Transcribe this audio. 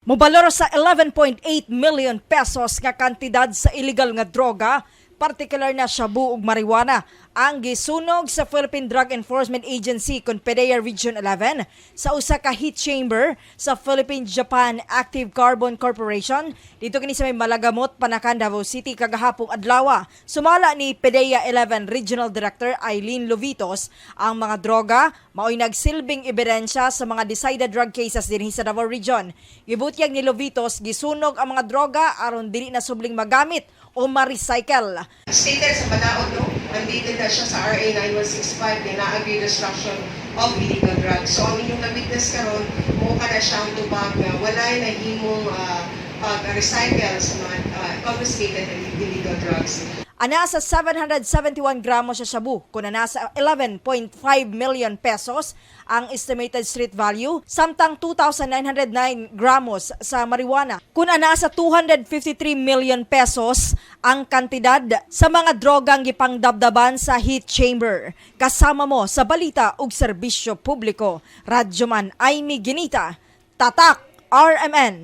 Mobalor sa 11.8 million pesos nga kantidad sa illegal nga droga, partikular na shabu ug marijuana, ang gisunog sa Philippine Drug Enforcement Agency kon PDEA Region 11 sa usa ka heat chamber sa Philippine-Japan Active Carbon Corporation dito kini sa may Malagamot, Panacan, Davao City kagahapong adlaw. Sumala ni PDEA 11 Regional Director Eileen Lovitos, ang mga droga maoy nagsilbing ebidensya sa mga decided drug cases dinhi sa Davao Region. Gibutyag ni Lovitos, gisunog ang mga droga aron dili na subling magamit o ma-recycle. Stated sa balaod, no, mandated na siya sa RA 9165 nga naa gyud destruction of illegal drugs. So ang inyong na-witness karon, mao kana siya ang tubag nga walay nahimong pag-recycle sa mga confiscated and illegal drugs. Ana sa 771 gramos sa shabu kung nasa 11.5 million pesos ang estimated street value, samtang 2,909 gramos sa marijuana kung nasa 253 million pesos ang kantidad sa mga drogang gipangdabdaban sa heat chamber. Kasama mo sa balita ug serbisyo publiko, Radyoman Aimee Ginita, Tatak RMN.